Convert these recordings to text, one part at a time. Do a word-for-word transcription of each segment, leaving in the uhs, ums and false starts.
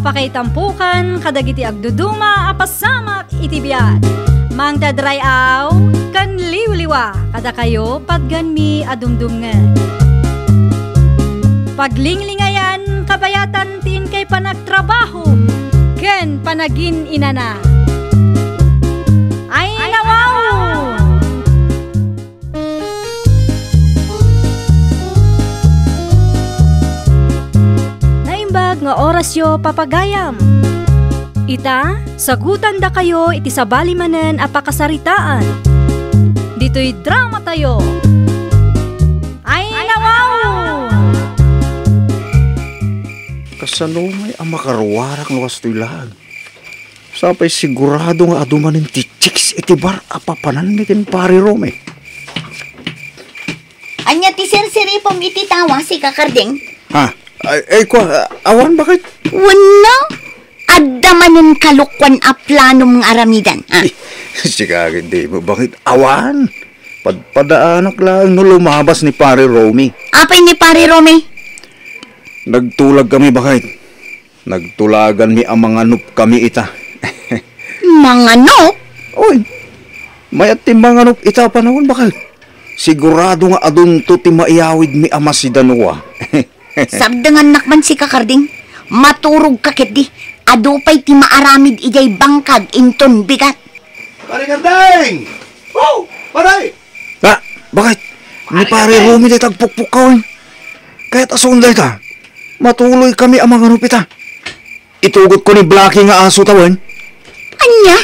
Pakaitampokan kadagiti agduduma a pasamak iti biag. Mangted ray-aw ken liwliwa kadakayo patganmi a dumdumngeg. Paglinglingayan kabayatan ti inkay panagtrabaho ken panagin-inana. Ay, nawaw! Naimbag nga orasyo, papagayam. Ita, sagutandakayo iti sabali manen a pakasaritaan. Ditoy dramatayo. Ay, nawaw! Kasano may a makaruarak no kastoy laeng? Sapay sigurado nga adu manen ti chicks iti bar a papananmi ken Pare Romy. Ania ti sirsiripom iti tawa, sika, Karding? Ha? Ay, ay, kua, awan, baket? Wenno, adda manen kalokuan a planom nga aramidan, ha? Sika, di mo, baket? Awan. Padpadaanak laeng no lumabas ni Pare Romy. Apay ni Pare Romy? Nagtulag kami, baket. Nagtulaganmi a manganop kami ita. Manganop? Oy, mayat ti manganop ita a panawen, baket. Sigurado nga adunto ti maiyawidmi a masidanua. Sabdengannak man, sika, Karding. Maturogka ketdi. Adu pay ti maaramid idiay bangkag inton bigat. Pare Karding! Oh, pare! Ah, baket? Ni Pare Romy dayta agpukpukkaw, eh. Kayat a saan dayta? Matuloy kami a manganop ita. Itugotko ni Blackie nga aso tawen. Ania?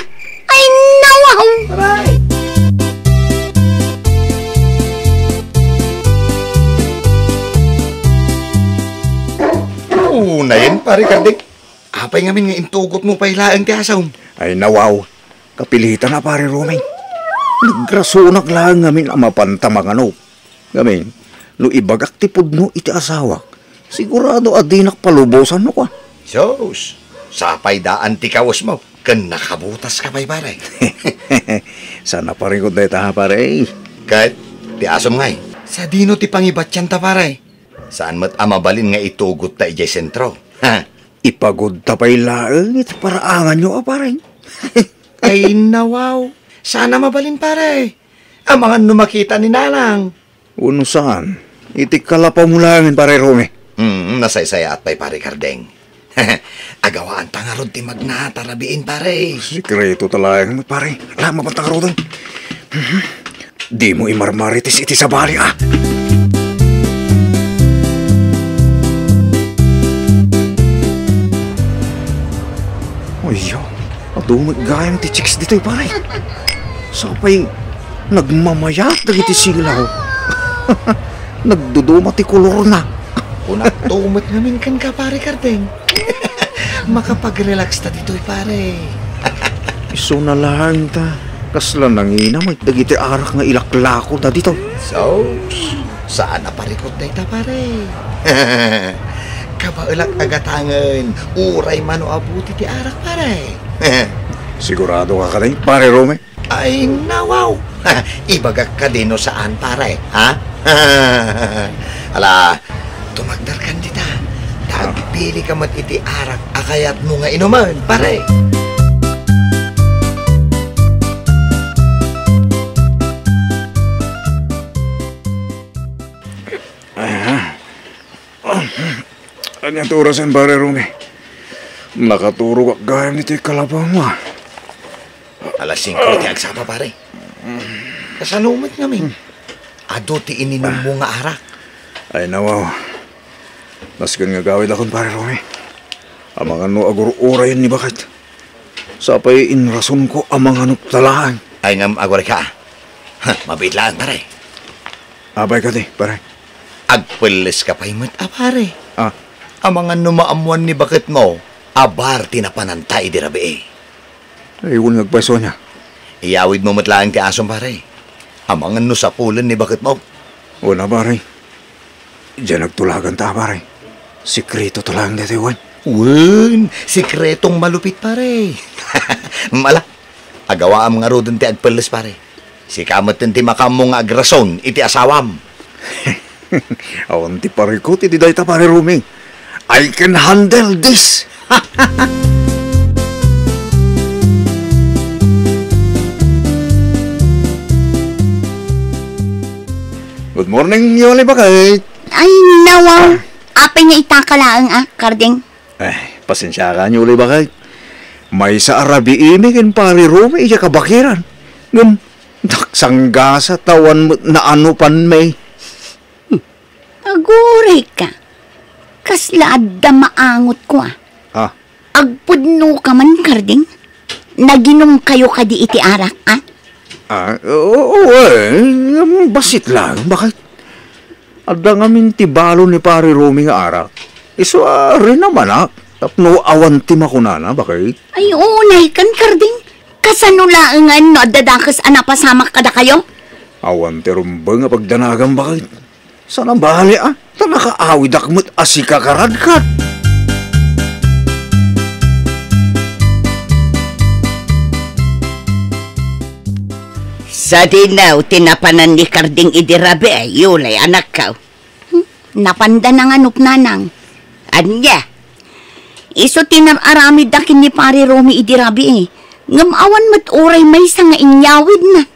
Ay, nawaw! Aray! Unayen, Pare Karding. Apay ngamin nga intugotmo pay laeng ti asom? Ay, nawaw. Kapilitan a, Pare Romy. Nagrasonak laeng ngamin a mapanta manganop. Ngamin, no ibagak ti pudno iti asawak, sigurado a dinak palubosan no kua. Sus, sapay daan ti kawesmo, ken nakabutas ka pay, pare. Saan a parikut dayta, pare. Ket, ti asom ngay, sadino ti pangibatianta, pare? Saan met a mabalin nga itugotta idiay sentro? Ha? Ipagudta pay laeng iti paraanganyo a, pare. Ay, nawaw. Saan a mabalin, pare. Amangan no makita ni Nanang. Wenno saan, iti kalapawmo laengen, Pare Romy. Hmm, nasaysayaat pay, Pare Karding. Agawaanta ngarud ti magna ta rabiin, pare. Sikreto ta laeng, pare. Ala, mapanta ngaruden. Dimo imarmarites iti sabali, a. Ayya, adu met gayam ti chicks ditoy, pare. Sapay nagmamayat dagiti silaw. Nagduduma ti kolorna. Kunakto met ngamin kenka, Pare Karding. Makapag-relax ta ditoy, pare. Isuna laeng ta, kasla nangina met dagiti arak nga ilaklako da ditoy. So, saan a parikut dayta, pare? Kabaelak a gatangen, uray mano a buti ti arak, pare. Sigurado ka kadi, Pare Romy? Ay, nawaw! Ibagak kadi no saan, pare, ha? Ala, tumagdarkan dita. Ta agpili ka met iti arak a kayatmo nga inumen, pare. Ania ti orasen, Pare Romy? Nakaturogak gayam ditoy kalapawmo, a. Alas singko ti agsapa, pare. Kasano met ngamin? Adu ti ininummo nga arak. Ay, nawaw. Nasken nga gawidakon, Pare Romy. Amangan no agur-urayen ni baket. Sapay inrasonko a manganop ta laeng. Ay, ngem agurayka. Ha, mabiit laeng, pare. Apay kadi, pare? Agpelles ka pay met a, pare. A? Amangan no maammoan ni baketmo a bar ti napananta idi rabii. Ay, wen nga agpayso ania. Iyawidmo met laeng ti asom, pare. Amangan no sapulen ni baketmo. Wen a, pare. Diay nagtulaganta, pare. Sikreto ta laeng daytoy, wen. Wen, sikretong malupit, pare. Ala, agawaam ngaruden ti agpelles, pare. Sika metten ti makaammo nga agrason iti asawam. Awan ti parikut iti dayta, Pare Romy. I can handle this. Good morning, Yoli, bakit? Ay, nawa. Apay nga itaka laeng, ah, Karding? Eh, pasensiakan, Yoli, bakit? Maysa a rabiimi ken Pari Romy idiay kabakiran. Ngem, nagsanggasat ta awan met naanupanmi. Agurayka. Kasla adda maangotko, ah. Ah. Agpudnoka man, Karding? Naginumkayo kadi iti arak, ah? Ah, oo, oo, eh, bassit lang. Bakit? Adda ngamin ti balon ni Pari Romy nga arak. Isu a rinamanak. Tapno awan ti makunana, bakit? Ay, unaykan, Karding. Kasano laengan no adda dakes a napasamak kadakayo? Awan ti rumbeng a pagdanagam, bakit? Saan a bale, ah? Ta nakaawidak met a sika, karadkad. Sadino ti napanan ni Karding idi rabii, Yoli, anakko? Hmm, napanda nanganup, nanang. Ania? Isu ti nar-aramidda ken ni Pari Romy idi rabii, eh. Ngem awan met uray maysa nga inyawidna.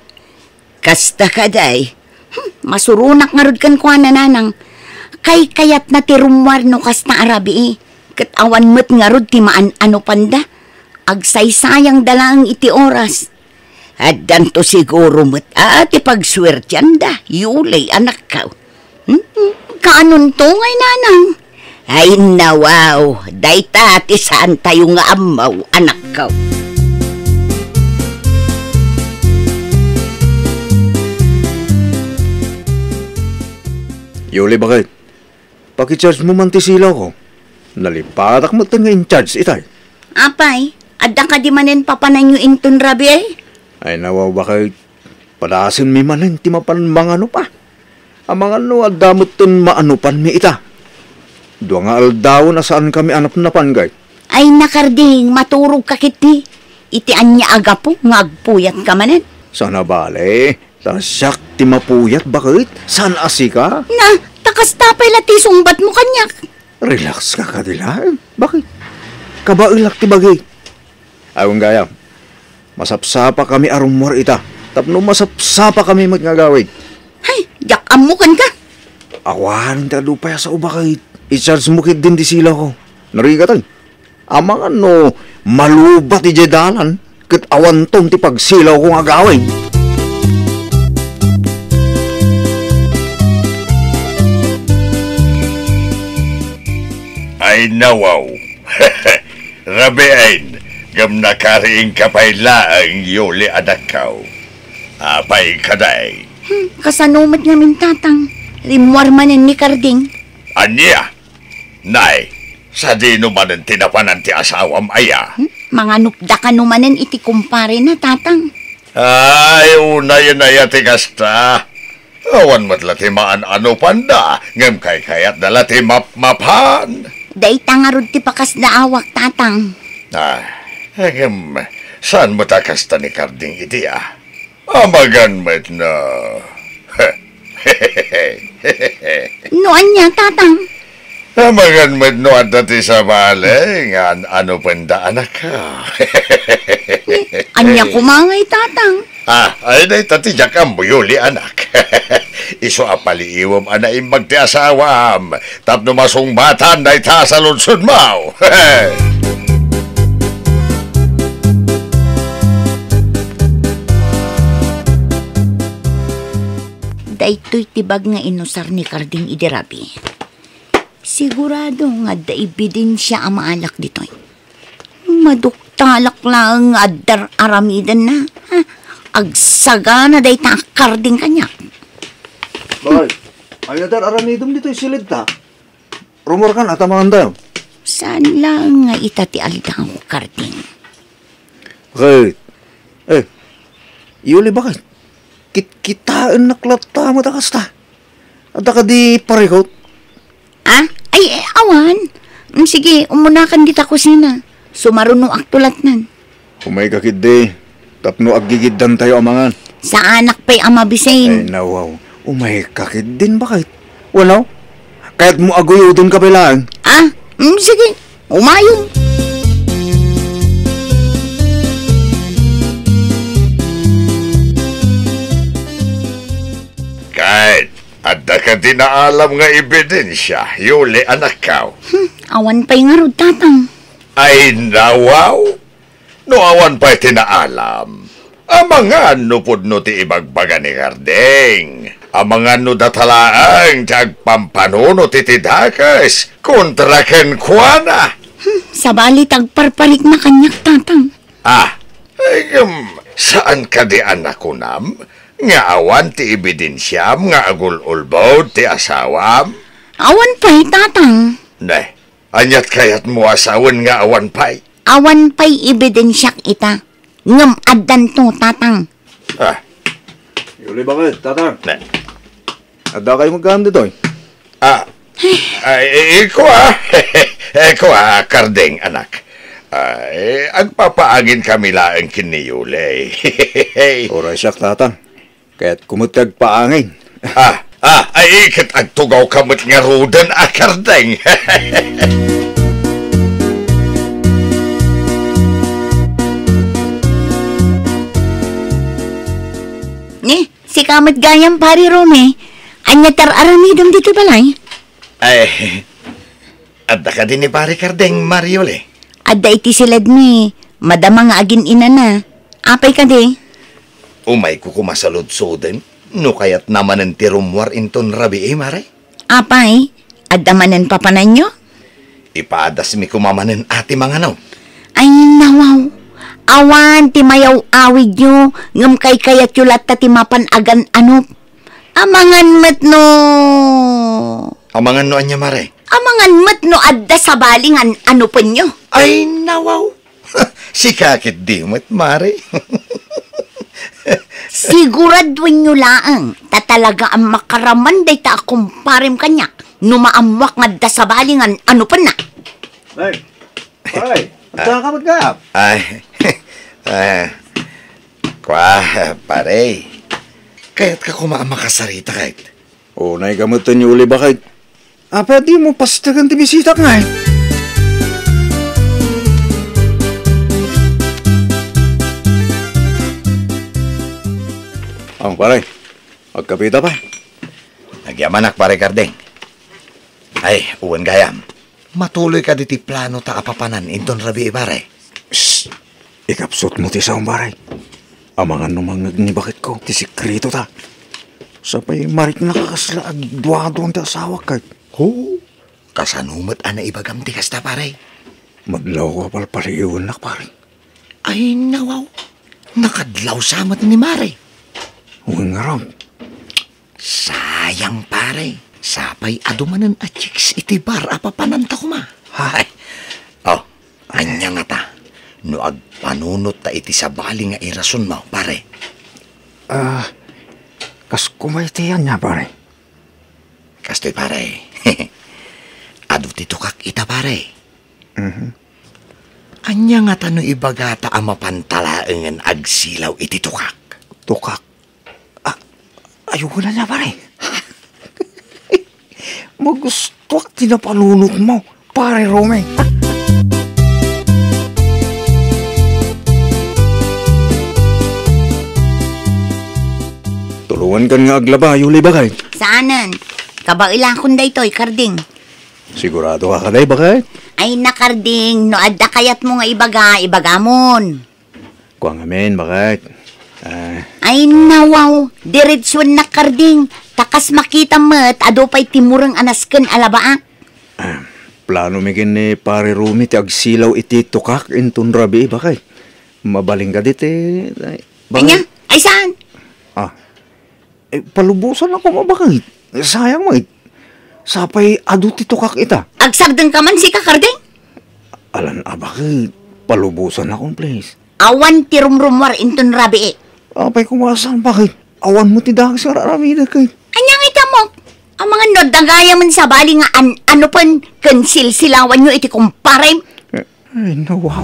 Kasta kadi. Hmm, masuronak ngarud kenkuana, nanang. Kaykayatna ti rummuar no kasta a rabii, ket awan met ngarud ti maan-anupanda. Agsaysayangda laeng iti oras. Addanto siguro met a ti pagsuertianda, Yoli, anakko. Hmm? Kaanonto ngay, nanang? Ay, nawaw, dayta ti saantayo nga ammo, anakko. Yoli, bakit? Paki-charge mo man ti silawko. Nalipatak met nga in-charge itay. Apay, adda kadi manen papananyo inton rabii? Ay, nawaw, bakit? Padasenmi manen ti mapan manganup, ah. Amangan no adda metten maanupanmi ita. Dua nga aldawen a saankami a napnapan, gayam. Ay, Karding, maturogka ketdi. Iti ania a gapu nga agpuyatka manen? Saan a bale, ta siak ti mapuyat, bakit? Saan a sika? Na, ta kasta pay la ti sungbatmo kaniak. Relax ka kadi laeng. Bakit? Kabaelak ti bagi. Awan gayam. Masapsapakami a rummuar ita. Tapno masapsapakami met nga agawid. Hay, diak ammo kenka. Awan ti adu pay a sao, bakit? I-charge mo ketdin ti silawko. Narigat, ay. Amangan no malubat idiay dalan ket awanton ti pagsilawko nga agawid. Ay, nawaw. Rabiin, ngem nakariingka pay laeng, Yoli, anakko. Apay kadi? Hmm, kasano met ngamin, Tatang? Rimmuar manen ni Karding. Ania? Nay, sadino manen ti napanan ti asawam aya? Hmm? Manganupda kano manen iti kumparena, Tatang. Ay, unayen aya ti kasta. Awan met la ti maan-anupanda, ngem kaykayatda la ti mapmapan. Dayta ngarud ti pakasdaawak, Tatang. Ah, ngem saan met a kasta ni Karding idi, ah? Amangan met no. No ania, Tatang? Amangan met no adda ti sabali nga an-anupenda, anakko. Ania koma ngay, Tatang? Ah, ay, dayta ti diak ammo, Yoli, anak. Isu a paliiwem a naimbag ti asawam tapno masungbatan dayta a saludsodmo. Daytoy ti bag nga inusar ni Karding idi rabii. Sigurado nga adda ebidensia a maalak ditoy. Maduktalak laeng nga adda ar-aramidenna. Ha? Agsagana dayta a Karding kaniak. Bay, ania ti ar-aramidem ditoy siled ta? Rummuarkan, atamangan tayo. Saan laeng nga ita ti aldaw, Karding? Bakit? Eh, Yoli, bakit? Kitkitaennak latta met a kasta. Adda kadi parikut? Ah? Ay, eh, awan. Mm, sige, umunakan dita kusina. Sumarunoak tulatnan. Umayka ketdi, tapno aggigiddantayo amangan. Saanak pay a mabisin. Ay, nawaw. Umayka ketdin, bakit? Wano? Kayatmo a guyodonka pay laeng? Ah? Mm, sige. Umayon. Ket ti naalam nga ebidensia, Yuli, anakko. Hmm, awan pay ngarud, Tatang. Ay, nawaw! No awan pay ti naalam, amangan no pudno ti ibagbaga ni Karding. Amangan no data laeng ti agpampanunot iti dakes kontra kenkuana. Hmm, sabali ti agparparikna kaniak, Tatang. Ah, ay, um, saan kadi a nakunam nga awan ti ebidensiam nga agul-ulbod ti asawam? Awan pay, Tatang. Ne, aniat kayatmo a sawen nga awan pay? Awan pay ebidensiak ita. Ngem addanto, Tatang. Ah. Yuli, bakit, Tatang? Ne. Adda kayo magkaan ditoy? Ah, ay, i-, iko, ah. Iko, ah, Karding, anak. Ah, eh, agpapaangin kami laeng ken ni Yuli. Uray siak, Tatang. Kayatko met ti agpaangin. Ah, ah, ay, ket agtugawka met ngaruden, ah, Karding. Ni, sika met gayam, Pari Romy. Ania ti ar-aramidem ditoy balay? Ay, adda kadi ni Pari Karding, Mari Yuli? Adda iti siledmi, madama nga agin-inana. Apay kadi? Umayko koma saludsoden, no kayatna manen ti rummuar inton rabii, Mari. Apay, adda manen papananyo? Ipaadasmi koma manen a ti mangano. Ay, nawaw. Awan ti mayaw-awidyo, ngem kaykayatyo latta ti mapan agan-anop. Amangan met no. Amangan no ania, Mari? Amangan met no adda sabali nga an-, anopenyo. Ay, nawaw. Sika ketdi met, Mari. Siguraduenyo laeng, ta talaga a makaraman dayta a kumparem kaniak no maammoak nga adda sabali nga an-, anopenna. Ay, ay, adda ka met gayam? Ay, ah, kua, pare, kayatka koma a makasarita ket. Unay ka met, Yuli, bakit? Apay a dimo pastegen ti bisitak ngay? Ang pare, agkapita pa? Nagyamanak, Pare Karding. Ay, wen gayam. Matuloy kadi ti planota a papanan inton rabii, pare. Shh! Ikapsutmo ti saom, pare. Amangan no mangngeg ni baketko ti sekretota. Sapay mariknaka kasla agduaduan ti asawak ket. Ho? Kasano met a naibagam ti kasta, pare? Madlawko a palpaliiwennak, pare. Ay, nawaw. Nakadlawsa met ni Mare. Wen ngarud. Sayang, pare. Sapay adu manen a chicks iti bar a papananta koma. Hay. Oh, ania ngata no agpanunot ta iti sabali nga irasonmo, pare? Ah, kas koma iti ania, pare? Kastoy, pare. Adu ti tukak ita, pare. Mhm. Ania ngata no ibagata a mapanta laengen agsilaw iti tukak? Tukak? Ah, ayo wen ania, pare. Magustuak ti napanunotmo, Pare Romy. Tulongankan nga aglaba, Yuli, baket. Saanen. Kabaelakon daytoy, Karding. Sigurado ka kadi, baket? Ay, na, Karding, no adda kayatmo nga ibaga, ibagamon. Kua ngamin, baket? Ah. Ay, nawaw, diretsuennak, Karding. Ta kas makitam met, adu pay ti mureng a nasken a labaak. Ah, plano mi ken ni Pare Romy ti agsilaw iti tukak inton rabii, baket. Mabalin kadi ti, ay, baket? Ania? Ay, saan? Ah. Eh, palubosannak koma, baket. Sayang met. Sapay adu ti tukak ita. Agsardengka man sika, Karding? Alan a, baket. Palubosannak, please. Awan ti rumrumuar inton rabii. Apay koma a saan, baket? Awan met ti dakes nga ar-aramidek ket. Ania nga iti ammok? Amangan no adda gayamen sabali nga an-, anopen ken silsilawanyo iti kumparem? Eh, Ay, nawaw.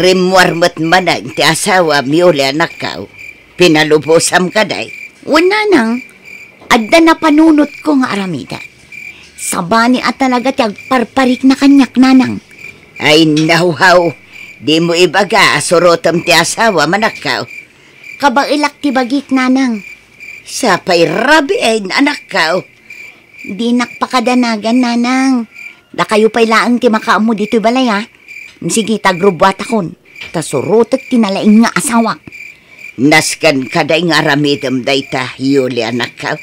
Rimmuar met manen ti asawam, Yuli, anakko. Pinalubosam kadi. Wen, nanang, adda napanunotko nga aramidek. Sabali a talaga ti agparparikna kaniak, nanang. Ay, nawaw. Dimo ibaga a surotem ti asawam, anakko. Kabaelak ti bagik, nanang. Sapay rabii, anakko. Dinak pakadanagan, nanang. Dakayo pay laeng ti makaammo ditoy balay, a. Sige, ta agrubbuatakon. Ta surotek ti nalaing nga asawak. Nasken kadi nga aramidem dayta, Yuli, anakko?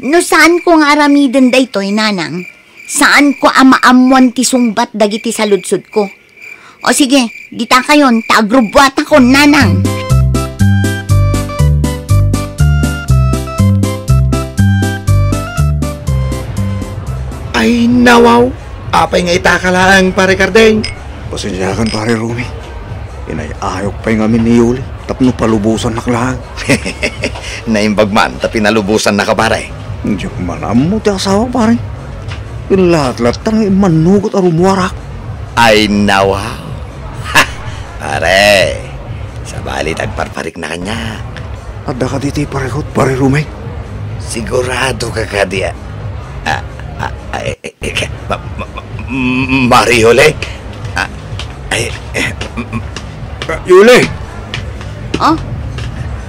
No saanko nga aramiden daytoy, nanang, saanko a maammoan ti sungbat dagiti saludsodko. O sige, ditakayon, ta agrubbuatakon, nanang. Ay, nawaw! Apay nga itaka laeng, Pare Karding? Pasensiakan, Pare Romy. Inay-ayok pay ngamin ni Yuli tapno palubosannak laeng. Naimbag man ta pinalubosannaka, pare. Diak man ammo ti asawa, pare. Laat-latta nga immannugot a rummuarak. Ay, nawaw. Ha! Pare, sabali ta agparparikna kaniak. Adda kadi ti parikut, Pare Romy? Siguradoka kadi a, a, a, a, e, e, e, ka-, ma-, ma-, ma-, m-, Mario Lek? A, ay, e, m-, m-, Ah, Yuli! Oh?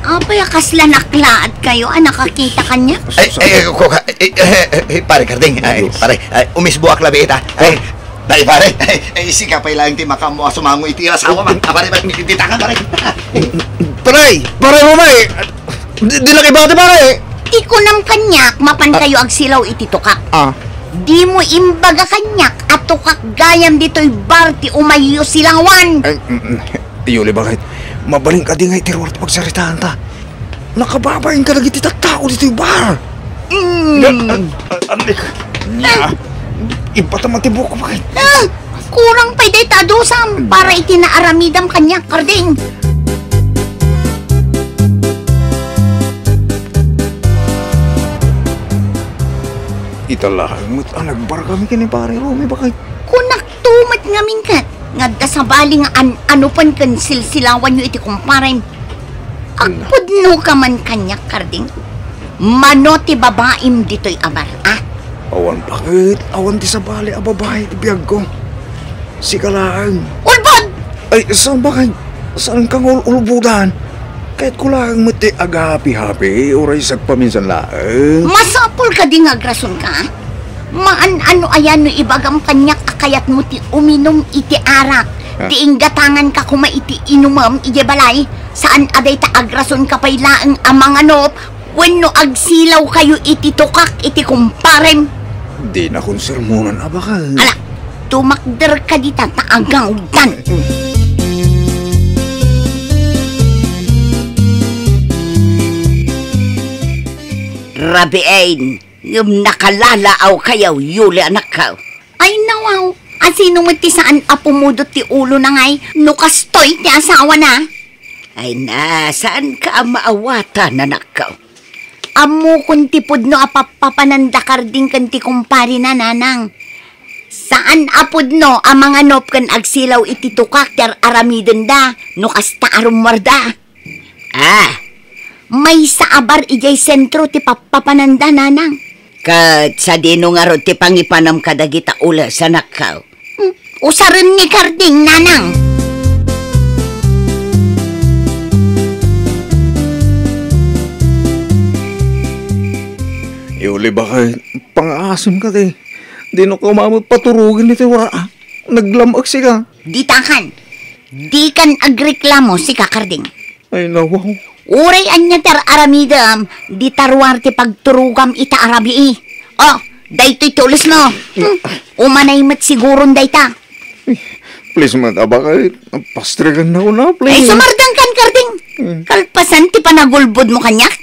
Apay a kasla naklaat kayo a nakakita kaniak? Ay, ay, ay, ko-, ay, ay, ay, ay, pare Karding, ay, Ayos. Pare, ay, umisboak labi ita. Ay, Oh. Ay, pare, ay, ay, sika pay laeng ti makaammo a sumango iti asawam, a. Ah, pare, pare, ditaka, pare. Pare, pare Romay, di, di nakibati, pare. Ti kunam kaniak, mapan Ah. kayo agsilaw iti tukak. Ah. Dimo imbaga kaniak a tukak gayam ditoy bar ti umayyo silawan. Ay, mm, mm. Yuli, bakit? Mabalin kadi nga iti ruar ti pagsaritaanta. Nakababain kadagiti tattao ditoy bar. Mm. Ya, an-, an-, andik. Ya. Impatama ti buko, bakit? Ah, kurang pay dayta a dusam para iti naaramidam kaniak, Karding. Ita laeng met a nagbar kami ken ni Pare Romy, bakit? Kunak to met ngamin ket, nga adda sabali nga an-, ano pay ken silsilawanyo iti kumparem. Agpudno ka man kaniak, Karding? Mano ti babaim ditoy a bar, a? Awan, bakit? Awan ti sabali a babai ti biagko. Sika laeng. Ulbod! Ay, saan, bakit? Saanka nga ul-, ulbodan? Kayatko laeng met ti agahapi-hapi, uray sagpaminsan laeng. Masapul kadi nga agrasonka? Maan-ano aya no ibagam kaniak a kayatmo ti uminum iti arak, Ah. ti inggatanganka koma iti inumem idiay balay? Saan a dayta agrasonka pay laeng a manganop wenno agsilaw kayo iti tukak iti kumparem? Dinakon sermonan a bakal. Ala, tumakder ka dita ta agawdan. Rabiin, ngem nakalaalaaw kayo, Yuli, anakko. Ay, nawaw, a sino met ti saan a pumudot ti ulona ngay no kastoy ti asawana? Ay na, saanka a maawatan, anakko. Ammokon ti pudno a pappapananda Karding ken ti kumparina, nanang. Saan a pudno a manganop ken agsilaw iti tukak ti ar-aramidenda no kasta a rummuarda. Ah. Maysa a bar idiay sentro ti pappapananda, nanang. Ket sadino ngarud ti pangipanam kadagita ules, anakko? Hmm, usaren ni Karding, nanang. Yuli, bakit? Pangaasim ka, ti. Dino ka umamot paturugen iti wara. Naglam-ek sika. Ditakan. Dikan agreklamo, sika, Karding. Ay, nawaw. Uray ania ti ar-aramidem, dita ruar ti pagturogam ita a rabii. Oh, daytoy ti ulesmo. Hmm, umanay met siguron dayta. Please, man, abakay, pastrigan na una, please. Ay, sumardengkan, Karding. Hmm. Kalpasan ti panagulbodmo kaniak.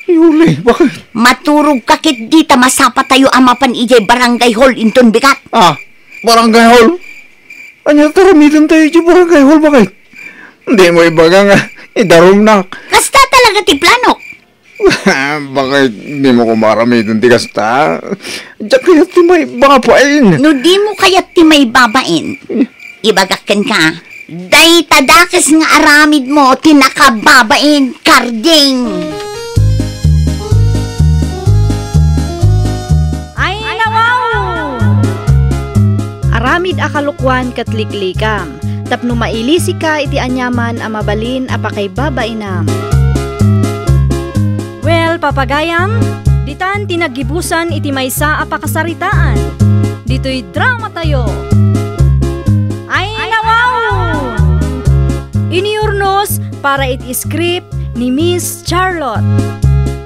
Yuli, bakit? Maturogka ketdi ta masapatayo a mapan idiay barangay hall inton bigat. Ah, barangay hall? Ania ti aramidentayo iti barangay hall, bakit? Dimo ibaga nga idarumnak. Kasta talaga ti planok. Bakit dimo koma aramiden ti kasta? Diak kayat ti maibabain. No dimo kayat ti maibabain, ibagak kenka, dayta dakes nga aramidmo ti nakababain, Karding. Ay, nawaw! Aramid a kalokoan ket liklikam. tapno mailisika iti aniaman a mabalin a pakaibabainam. Well, papagayam, ditan ti naggibusan iti maysa a pakasaritaan. Ditoy drama tayo. Ay, nawaw! Iniurnos para iti script ni Miss Charlotte.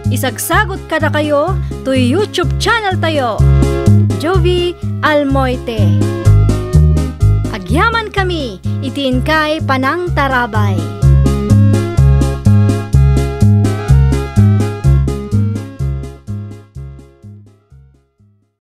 Isagsagot kadakayo toy YouTube channel tayo, Jovie Almoite. Agyaman kami iti inkay panangtarabay.